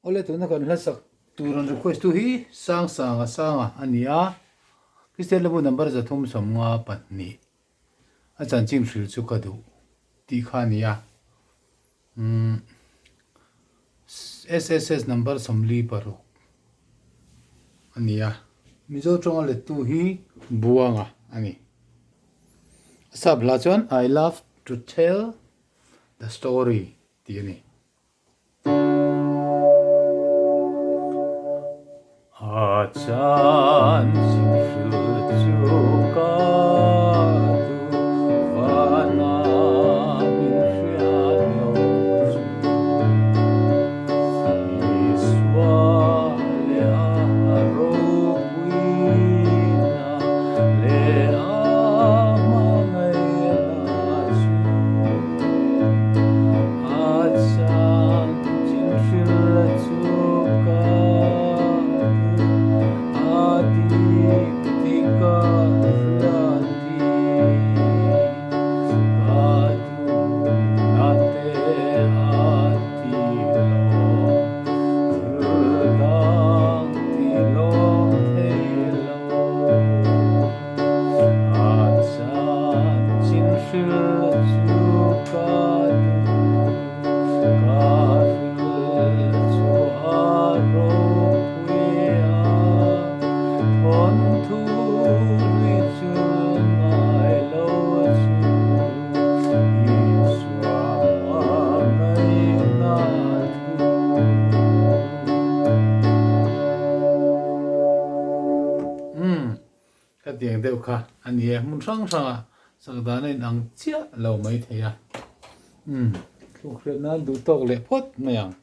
Awle tuna kan hlasak tur an request tu hi Sangsanga Sanga a ni a, Kristian Labu number 352 a chanchin hril chu ka duh tih kha a ni a. Umm SSS number 46 a ni a. Mizo tawnga lettu hi Buanga a ni. A sap hla chuan I love to tell the story tih a ni. A chanchin hril chu ka duh vana min hriat lo chu. Isua leh a ropuina leh a hmangaihna chu. A chanchin hril chu ka duh a dik tih ka hriat hi. Ka duhna te a ti lawm, thil dang ti lawm thei lo. A chanchin hril chu ka duh, ka hril chu a ropui a, thawnthu lui chu ngai lo chu Isua hmangaihna thu. Umm, khatiang deuh kha a ni e, hmun hrang hranga sak dan a inang chiah lo mai thei a. Umm, thluk hriat nan duh tawk leh phawt mai ang.